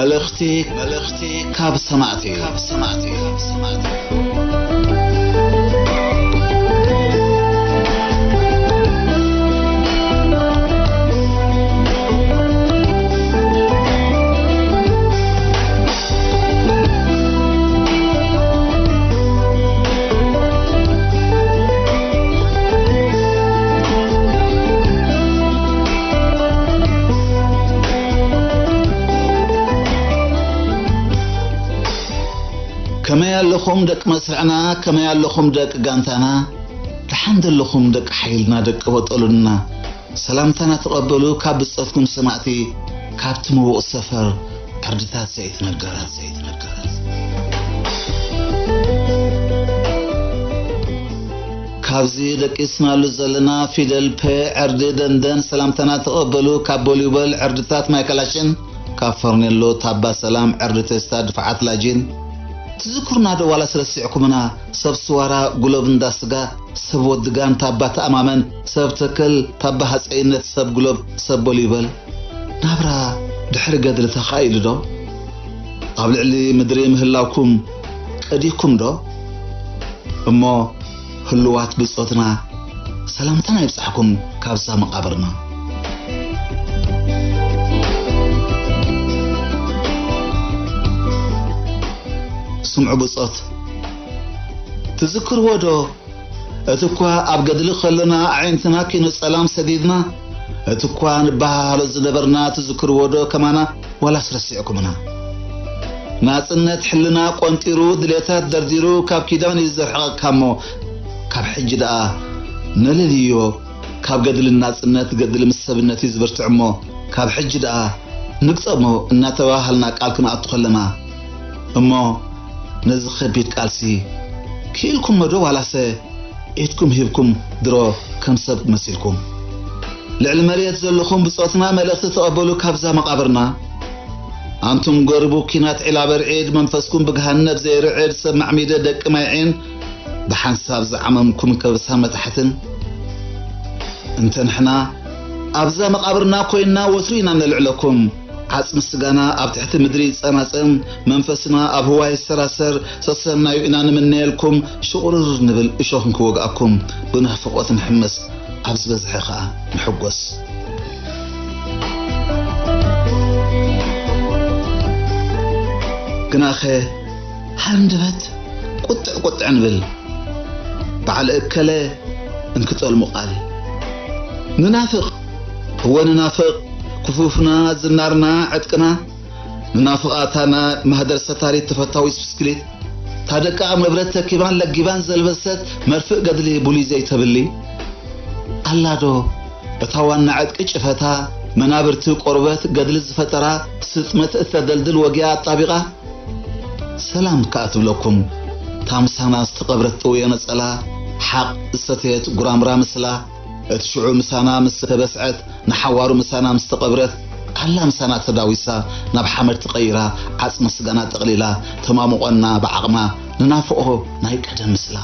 መልእኽቲ፣ መልእኽቲ ካብ ሰማዕቲ፣ ካብ ሰማዕቲ፣ ካብ ሰማዕቲ። ከመይ ኣለኹም ደቂ መስርዕና፣ ከመይ ኣለኹም ደቂ ጋንታና፣ ደሓን ዘለኹም ደቂ ሓይልና፣ ደቂ በጠሉና። ሰላምታና ተቐበሉ ካብ ብጾትኩም ሰማዕቲ፣ ካብቲ ምዉቕ ሰፈር ዕርድታት ዘይትነገራት፣ ዘይትነገራት። ካብዚ ደቂስናሉ ዘለና ፊደል ፐ ዕርዲ ደንደን ሰላምታና ተቐበሉ ካብ ቦሊበል ዕርድታት ማይከላሽን፣ ካብ ፈርኔሎ ታባ ሰላም ዕርዲ ቴስታ ድፋዓት ላጂን። ትዝክሩና ዶ ዋላስ ረሲዕኩምና? ሰብ ስዋራ ጉሎብ እንዳ ስጋ፣ ሰብ ወዲ ጋን ታባ ተኣማመን፣ ሰብ ተከል ታባ ሃጸይነት፣ ሰብ ጉሎብ ሰብ ቦሊበል። ናብራ ድሕሪ ገድሊ ተኻኢሉ ዶ? ኣብ ልዕሊ ምድሪ ምህላውኩም ቀዲኩም ዶ? እሞ ህሉዋት ብጾትና ሰላምታና ይብጻሕኩም ካብዛ መቓብርና። ስምዑ ብጾት፣ ትዝክርዎ ዶ? እቲ እኳ ኣብ ገድሊ ከሎና ኣዒንትና ኪኖ ጸላም ሰዲድና፣ እቲ እኳ ንበሃሃሎ ዝነበርና ትዝክርዎ ዶ ከማና? ዋላስ ረሲዕኩምና? ናጽነት ሕልና ቆንጢሩ፣ ድሌታት ደርዲሩ፣ ካብ ኪዳን እዩ ዘርሕቐካ እሞ፣ ካብ ሕጂ ደኣ ነለልዮ። ካብ ገድሊ ናጽነት፣ ገድሊ ምስ ሰብነት እዩ ዝብርትዕ እሞ፣ ካብ ሕጂ ደኣ ንግጠሞ እናተባሃሃልና ቃል ክንኣቱ ከለና፣ እሞ ነዚ ከቢድ ቃልሲ ክኢልኩሞ ዶ ዋላሰ ኢድኩም ሂብኩም ድሮ ከም ሰብ መሲልኩም? ልዕሊ መሬት ዘለኹም ብጾትና መልእኽቲ ተቐበሉ ካብዛ መቓብርና። ኣንቱም ጎርቡ ኪናት ዒላ በርዒድ፣ መንፈስኩም ብገሃነብ ዘይርዕድ ሰብ ማዕሚደ ደቂ ማይ ዒን፣ ብሓንሳብ ዝዓመምኩም ከብሳ መታሕትን። እንተ ንሕና ኣብዛ መቓብርና ኮይንና ወትሩ ኢና ነልዕለኩም። ዓጽሚ ስጋና ኣብ ትሕቲ ምድሪ ይጸናጸን፣ መንፈስና ኣብ ህዋ ይሰራሰር፣ ሰሰናዩ ኢና ንምነየልኩም። ሽቑርር ንብል እሾኽ እንክወግኣኩም፣ ብናፍቖት ንሕመስ፣ ኣብ ዝበዝሐ ኸኣ ንሕጎስ። ግናኸ ሃንደበት ቁጥዕ ቁጥዕ ንብል፣ በዓል እከለ እንክጠልሙ ቃል። ንናፍቕ፣ እወ ንናፍቕ፣ ክፉፍና፣ ዝናርና፣ ዕጥቅና፣ ንናፍቓታና ማህደር ሰታሪት ተፈታዊት ብስክሊት፣ እታ ደቃ ኣብ ንብረት ተኪባን ለጊባን ዘልበሰት መርፍእ ገድሊ ቡሊ ዘይተብሊ። ኣላዶ እታ ዋና ዕጥቂ ጭፈታ መናብርቲ ቆርበት ገድሊ ዝፈጠራ ስጥመት እተደልድል ወጊኣ ኣጣቢቓ ሰላም ከኣ ትብለኩም። እታ ምሳና ዝተቐብረት ጥውዮ ነጸላ ሓቕ ዝሰተየት ጉራምራ ምስላ፣ እቲ ሽዑ ምሳና ምስ ተበስዐት፣ ንሓዋሩ ምሳና ምስ ተቐብረት፣ ኣላ ምሳና ተዳዊሳ፣ ናብ ሓመድ ተቐይራ፣ ዓጽሚ ስጋና ጠቕሊላ፣ ተማሙቖና ብዓቕማ፣ ንናፍቖ ናይ ቀደም ምስላ።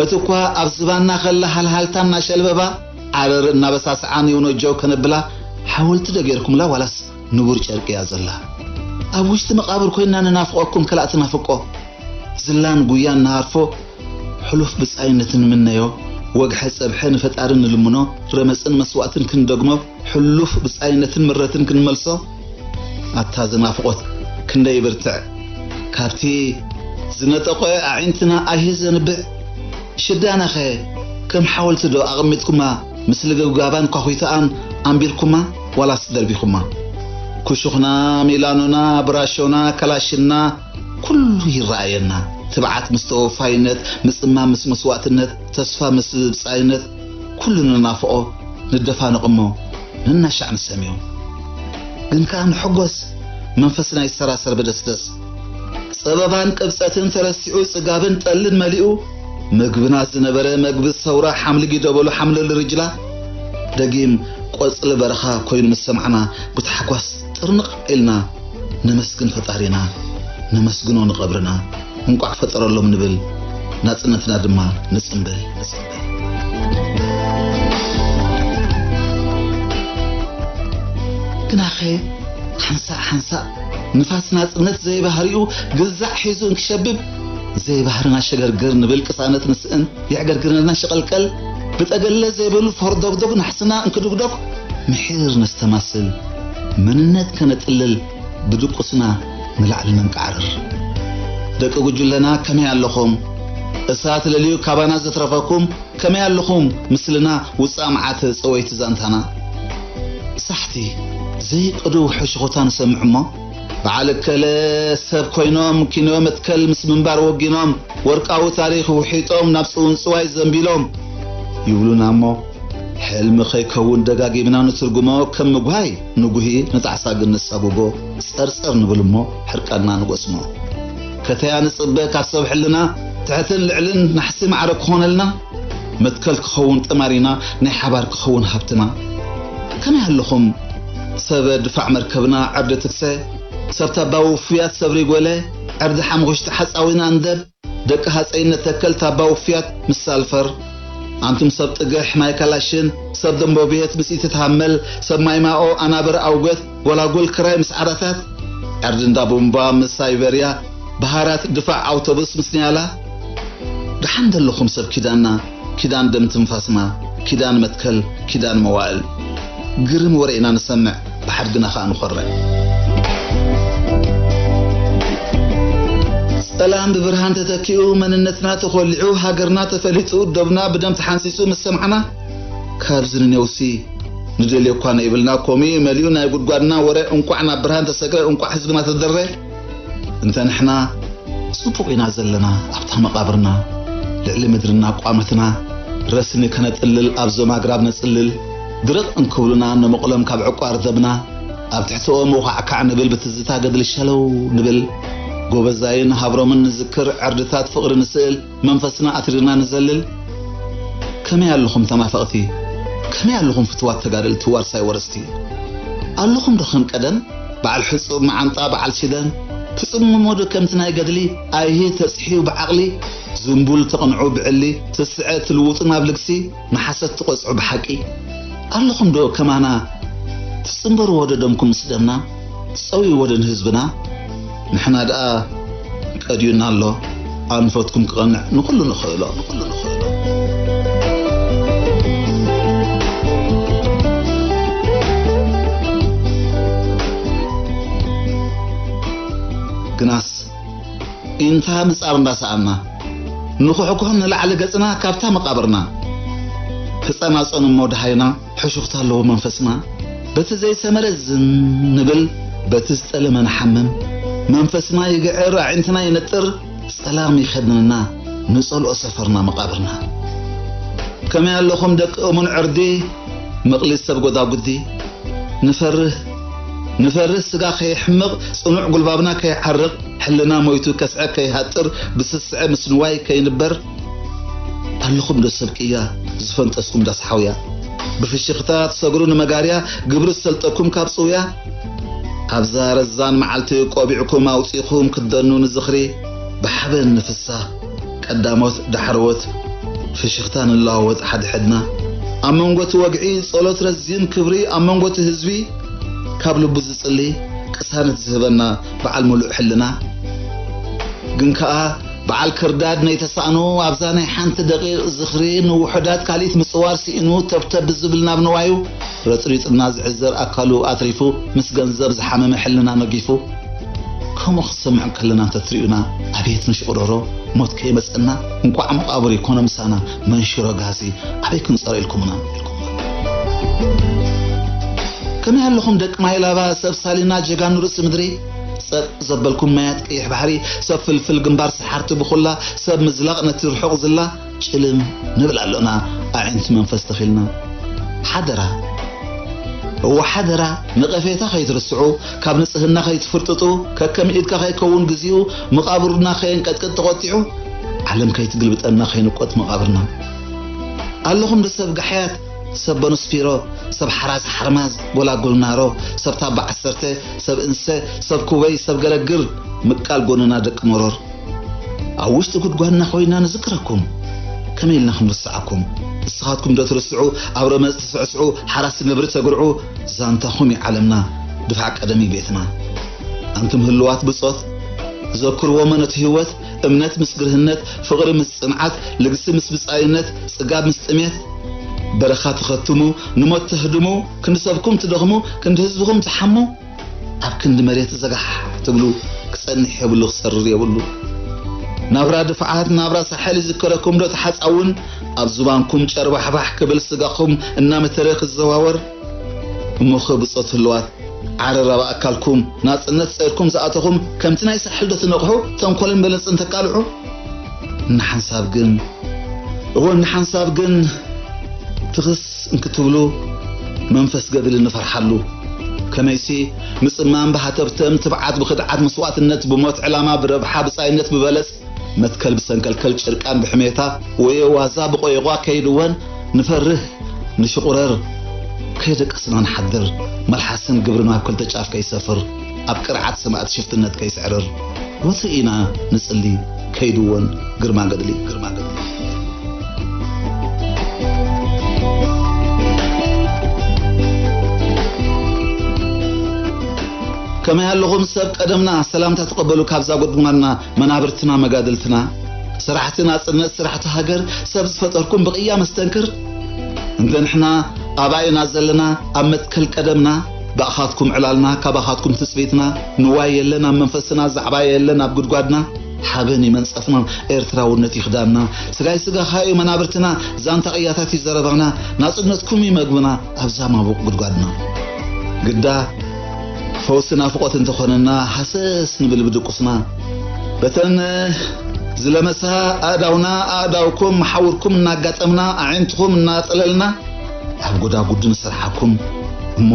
እቲ እኳ ኣብ ዝባንና ኸላ ሃልሃልታ እናሸልበባ፣ ዓረር እናበሳስዓ ንውኖጀው ከነብላ፣ ሓወልቲ ዶ ጌርኩምላ ዋላስ ንቡር ጨርቂ እያ ዘላ? ኣብ ውሽጢ መቓብር ኮይንና ንናፍቐኩም ከላእ ትናፍቆ። ዝላን ጉያን ንሃርፎ፣ ሕሉፍ ብጻይነትን ንምነዮ፣ ወግሐ ጸብሐ ንፈጣሪ ንልምኖ፣ ረመጽን መስዋእትን ክንደግሞ፣ ሕሉፍ ብጻይነትን ምረትን ክንመልሶ። ኣታ ዝናፍቖት ክንደይ ይብርትዕ፣ ካብቲ ዝነጠቖ ኣዒንትና ኣይሂ ዘንብዕ። ሽዳናኸ ከም ሓወልቲ ዶ ኣቐሚጥኩማ፣ ምስ ልግብጋባን ኳኹይታኣን ኣንቢርኩማ ዋላስ ደርቢኹማ? ኩሹኽና፣ ሚላኖና፣ ብራሾና፣ ከላሽንና፣ ኩሉ ይረኣየና። ትብዓት ምስ ተወፋይነት፣ ምጽማም ምስ መስዋእትነት፣ ተስፋ ምስ ብጻይነት፣ ኩሉ ንናፍቖ፣ ንደፋነቕ እሞ ነናሻዕ ንሰምዮ። ግን ከኣ ንሕጎስ፣ መንፈስና ይሰራሰር ብደስደስ። ጸበባን ቅብጸትን ተረሲዑ፣ ጽጋብን ጠልን መሊኡ፣ ምግብና ዝነበረ መግቢ ሰውራ ሓምሊ ጊደበሉ ሓምለሊ ርጅላ፣ ደጊም ቆጽሊ በረኻ ኮይኑ ምስ ሰማዕና፣ ብታሕጓስ ጥርንቕ ኢልና ነመስግን ፈጣሪና፣ ነመስግኖ ንቐብርና፣ እንቋዕ ፈጠረሎም ንብል፣ ናጽነትና ድማ ንጽምብል፣ ንጽምብል። ግናኸ ሓንሳእ ሓንሳእ ንፋስ ናጽነት ዘይባህሪኡ ግዛዕ ሒዙ እንክሸብብ፣ ዘይባህርና ሸገርገር ንብል ቅሳነት ንስእን፣ የዕገርግረና ሸቐልቀል፣ ብጠገለ ዘይብሉ ፈርዶግዶግ ናሕስና እንክድግዶግ፣ ምሒር ነስተማስል፣ መንነት ከነጥልል፣ ብድቁስና ንላዕሊ ነንቃዕርር። ደቂ ጉጅለና ከመይ ኣለኹም? እሳት ለልዩ ካባና ዘትረፈኩም ከመይ ኣለኹም? ምስልና ውጻእ መዓት ጸወይቲ ዛንታና። ሳሕቲ ዘይቅዱው ሕሽኹታ ንሰምዕ እሞ፣ በዓል እከለ ሰብ ኮይኖም ኪኖ መትከል ምስ ምንባር ወጊኖም፣ ወርቃዊ ታሪኽ ውሒጦም ናብ ጽውንጽዋይ ዘንቢሎም ይብሉና እሞ፣ ሕልሚ ከይከውን ደጋጊምና ንትርጉሞ፣ ከም ምጉሃይ ንጉሂ ንጣዕሳ ግን ንሳጉጎ፣ ጸርጸር ንብል እሞ ሕርቃንና ንጎስሞ። ከተያ ንጽበ ካብ ሰብ ሕልና፣ ትሕትን ልዕልን ናሕሲ ማዕረ ክኾነልና፣ መትከል ክኸውን ጠማሪና፣ ናይ ሓባር ክኸውን ሃብትና። ከመይ ኣለኹም ሰብ ድፋዕ መርከብና፣ ዕርዲ ትክሰ፣ ሰብ ታባ ውፉያት ሰብ ሪጎለ፣ ዕርዲ ሓሙኽሽቲ ሓጻዊና እንደብ፣ ደቂ ሃጸይ እነተከል ታባ ውፉያት ምስ ሳልፈር፣ ኣንቱም ሰብ ጥግሕ ማይ ካላሽን፣ ሰብ ደንቦ ቤት ምስ ኢትትሃመል፣ ሰብ ማይ ማኦ ኣናብር ኣውገት፣ ጎላጉል ክራይ ምስ ዓራታት፣ ዕርዲ እንዳ ቡምባ ምስ ሳይበርያ፣ በሃራት ድፋዕ ኣውቶቡስ ምስ ንያላ። ደሓን ደለኹም ሰብ ኪዳንና፣ ኪዳን ደም ትንፋስና፣ ኪዳን መትከል፣ ኪዳን መዋእል። ግርም ወረ ኢና ንሰምዕ፣ ብሓድግና ኸኣ ንኾርዕ። ጸላም ብብርሃን ተተኪኡ፣ መንነትና ተኾሊዑ፣ ሃገርና ተፈሊጡ፣ ዶብና ብደም ተሓንሲሱ ምስ ሰማዕና፣ ካብዚ ንነውሲ ንደልዮ እኳ ነይብልና፣ ኮሚኡ መሊኡ ናይ ጉድጓድና ወረ፣ እንቋዕ ናብ ብርሃን ተሰግረ፣ እንቋዕ ህዝብና ተደረ። እንተ ንሕና ጽቡቕ ኢና ዘለና ኣብታ መቓብርና፣ ልዕሊ ምድርና ቋመትና ረስኒ ከነጥልል ኣብዞም ኣግራብ ነጽልል፣ ድርቕ እንክብሉና ነመቕሎም ካብ ዕቋር ደብና፣ ኣብ ትሕቲ ኦም ውኻዕካዕ ንብል ብትዝታ ገድሊ ሸለው ንብል፣ ጎበዛይን ሃብሮምን ንዝክር ዕርድታት ፍቕሪ ንስእል፣ መንፈስና ኣትሪርና ንዘልል። ከመይ ኣለኹም ተማፈቕቲ? ከመይ ኣለኹም ፍትዋት ተጋደልቲ ዋርሳይ ወረስቲ? ኣለኹም ዶ ከም ቀደም በዓል ሕጹብ መዓንጣ በዓል ሽደን? ትጽምሞ ዶ ከምቲ ናይ ገድሊ ኣይሂ ተጽሕዩ ብዓቕሊ? ዝንቡል ተቕንዑ ብዕሊ ትስዐ ትልውጡ ናብ ልግሲ ንሓሰት ትቖጽዑ ብሓቂ? ኣለኹም ዶ ከማና ትጽንበርዎ ዶ ደምኩም ምስ ደምና? ትጸውይዎ ዶ ንህዝብና? ንሕና ደኣ ቀድዩና ኣሎ ኣንፈትኩም ክቐንዕ ንኹሉ ንኽእሎ፣ ንኹሉ ንኽእሎ። ግናስ ኢንታ ምጻር እንዳሰኣና ንኹሕኩሕን ንላዕሊ ገጽና ካብታ መቓብርና። ተጸናጸኑ እሞ ደሃይና ሕሹኽታ ኣለዎ መንፈስና። በቲ ዘይሰመረ ዝን ንብል፣ በቲ ዝጠለመ ንሓምም። መንፈስና ይግዕር፣ ኣዒንትና ይነጥር፣ ጸላም ይኸድነና፣ ንጸልኦ ሰፈርና መቓብርና። ከመይ ኣለኹም ደቂ እሙን ዕርዲ፣ መቕሊት ሰብ ጎዳጉዲ? ንፈርህ፣ ንፈርህ ስጋ ከይሕምቕ፣ ጽኑዕ ጉልባብና ከይዓርቕ፣ ሕልና ሞይቱ ከስዐ ከይሃጥር፣ ብስስዐ ምስ ንዋይ ከይንበር። ኣለኹም ዶ ሰብ ቅያ ዝፈንጠስኩም ዳስ ሓውያ? ብፍሽኽታ ትሰግሩ ንመጋርያ፣ ግብሪ ዝሰልጠኩም ካብ ጽውያ። ኣብዛ ረዛን መዓልቲ ቆቢዕኩም ኣውጺኹም ክትደኑ ንዝኽሪ፣ ብሓበን ንፍሳ ቀዳሞት ዳሕረዎት ፍሽኽታ ንለዋወጥ ሓድሕድና። ኣብ መንጎ እቲ ወግዒ ጸሎት ረዚን ክብሪ፣ ኣብ መንጎ እቲ ህዝቢ ካብ ልቡ ዝጽሊ ቅሳነት ዝህበና በዓል ምሉእ ሕልና። ግን ከኣ በዓል ክርዳድ ነይተሳእኖ ኣብዛ ናይ ሓንቲ ደቂቕ ዝኽሪ ንውሑዳት ካልኢት ምጽዋር ስኢኑ ተብተብ ዝብል ናብ ንዋዩ ረጥሪጥና ዝዕዘር ኣካሉ ኣትሪፉ ምስ ገንዘብ ዝሓመመ ሕልና ነጊፉ። ከምኡ ክትሰምዑ ከለና እንተትርእዩና፣ ኣቤት ንሽቕሮሮ፣ ሞት ከይመጸና፣ እንቋዕ መቓብር ይኮነ ምሳና፣ መንሽሮ ጋዚ ኣበይ ክንጸሮ ኢልኩምና፣ ኢልኩምና። ከመይ ኣለኹም ደቂ ማይ ላባ፣ ሰብ ሳሊና ጀጋኑ ርእሲ ምድሪ? ጸጥ ዘበልኩም ማያት ቀይሕ ባሕሪ፣ ሰብ ፍልፍል ግንባር ሰሓርቲ ብኹላ፣ ሰብ ምዝላቕ ነቲ ርሑቕ ዝላ፣ ጭልም ንብል ኣሎና ኣዒንቲ መንፈስ ተኺልና። ሓደራ፣ እወ ሓደራ፣ ነቐፌታ ከይትርስዑ፣ ካብ ንጽህና ከይትፍርጥጡ፣ ከከም ኢድካ ከይከውን ግዚኡ፣ መቓብርና ከየንቀጥቅጥ ተቖጢዑ፣ ዓለም ከይትግልብጠና ከይንቆት መቓብርና። ኣለኹም ዶ ሰብ ጋሕያት፣ ሰብ በኑስፊሮ፣ ሰብ ሓራስ ሓርማዝ፣ ጎላጉል ናሮ፣ ሰብ ታባ ዓሰርተ፣ ሰብ እንሰ፣ ሰብ ኩበይ፣ ሰብ ገረግር፣ ምቃል ጎንና ደቂ መሮር። ኣብ ውሽጢ ጉድጓድና ኮይና ንዝክረኩም። ከመይ ኢልና ክንርስዓኩም? ንስኻትኩም ዶ ትርስዑ፣ ኣብ ረመጽ ትስዕስዑ፣ ሓራስ ነብሪ ተግርዑ፣ ዛንታኹም እዩ ዓለምና፣ ድፋዕ ቀደም እዩ ቤትና። ኣንቱም ህልዋት ብጾት፣ ዘክርዎ መነቱ ህይወት፣ እምነት ምስ ግርህነት፣ ፍቕሪ ምስ ጽንዓት፣ ልግሲ ምስ ብጻይነት፣ ጽጋብ ምስ ጥሜት፣ በረኻ ትኸትሙ፣ ንሞት ተህድሙ፣ ክንዲ ሰብኩም ትደኽሙ፣ ክንዲ ህዝብኹም ትሓሙ፣ ኣብ ክንዲ መሬት ዘጋሕ ትብሉ፣ ክጸንሕ የብሉ፣ ክሰርር የብሉ። ናብራ ድፍዓት፣ ናብራ ሳሕል ይዝከረኩም ዶ ተሓጻውን፣ ኣብ ዝባንኩም ጨርባሕባሕ ክብል ስጋኹም እናመተረ ክዘዋወር፣ እሞኸ ብጾት ህልዋት፣ ዓረር ኣብ ኣካልኩም፣ ናጽነት ጸይርኩም ዝኣተኹም፣ ከምቲ ናይ ሳሕል ዶ ትነቕሑ፣ ተንኮልን በለጽን ተቃልዑ? ንሓንሳብ ግን፣ እወ ንሓንሳብ ግን፣ ትኽስ እንክትብሉ፣ መንፈስ ገድሊ ንፈርሓሉ። ከመይሲ፣ ምጽማም ብሃተብተም፣ ትብዓት ብኽድዓት፣ መስዋእትነት ብሞት፣ ዕላማ ብረብሓ፣ ብጻይነት ብበለጽ፣ መትከል ብሰንከልከል፣ ጭርቃን ብሕሜታ፣ ወየ ዋዛ ብቆይቋ ከይድወን፣ ንፈርህ፣ ንሽቑረር፣ ከይደቀስና ንሓድር፣ መልሓስን ግብርን ኣብ ክልተ ጫፍ ከይሰፍር፣ ኣብ ቅርዓት ሰማእት ሽፍትነት ከይስዕርር፣ ወትሩ ኢና ንጽሊ፣ ከይድወን፣ ግርማ ገድሊ፣ ግርማ ገድሊ። ከመይ ኣለኹም ሰብ ቀደምና? ሰላምታ ተቐበሉ ካብዛ ጉድጓድና፣ መናብርትና፣ መጋድልትና፣ ሰራሕቲ ናጽነት፣ ሰራሕቲ ሃገር፣ ሰብ ዝፈጠርኩም ብቕያ መስተንክር። እንተ ንሕና ኣብኣ ኢና ዘለና፣ ኣብ መትከል ቀደምና፣ ብኣኻትኩም ዕላልና፣ ካባኻትኩም ትጽቢትና፣ ንዋይ የለን ኣብ መንፈስና፣ ዛዕባ የለን ኣብ ጉድጓድና፣ ሓበን እዩ መንጸፍና፣ ኤርትራውነት እዩ ክዳንና፣ ስጋይ ስጋኻ እዩ መናብርትና፣ ዛንታ ቅያታት እዩ ዘረባና፣ ናጽነትኩም እዩ መግብና፣ ኣብዛ ማቡቕ ጉድጓድና። ግዳ ፈውሲ ናፍቖት እንተኾነና፣ ሃሰስ ንብል ብድቁስና። በተን ዝለመሳ ኣእዳውና፣ ኣእዳውኩም መሓውርኩም እናጋጠምና፣ ኣዒንትኹም እናጠለልና፣ ኣብ ጎዳጉዲ ንሰርሓኩም እሞ፣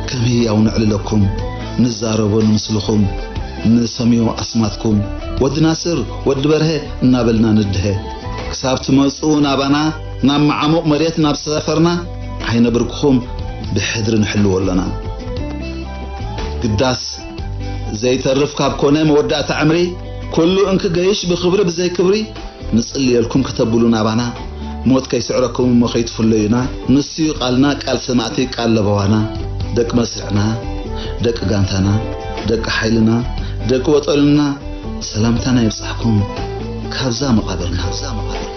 ከም ህያው ነዕልለኩም፣ ንዛረቦ ንምስልኹም፣ ንሰምዮ ኣስማትኩም፣ ወዲ ናስር፣ ወዲ በርሀ እናበልና ንድሀ። ክሳብ ትመጹ ናባና፣ ናብ መዓሙቕ መሬት ናብ ሰፈርና፣ ዓይነ ብርክኹም ብሕድሪ ንሕልዎ ኣሎና። ግዳስ ዘይተርፍ ካብ ኮነ መወዳእታ ዕምሪ፣ ኩሉ እንክገይሽ ብኽብሪ ብዘይ ክብሪ፣ ንጽልየልኩም ከተብሉ ናባና፣ ሞት ከይስዕረኩም እሞ ከይትፍለዩና፣ ንሱ እዩ ቃልና፣ ቃል ሰማእቲ፣ ቃል ለበዋና። ደቂ መስርዕና፣ ደቂ ጋንታና፣ ደቂ ሓይልና፣ ደቂ ወጠልና፣ ሰላምታና ይብጻሕኩም ካብዛ መቓብርና፣ ካብዛ መቓብርና።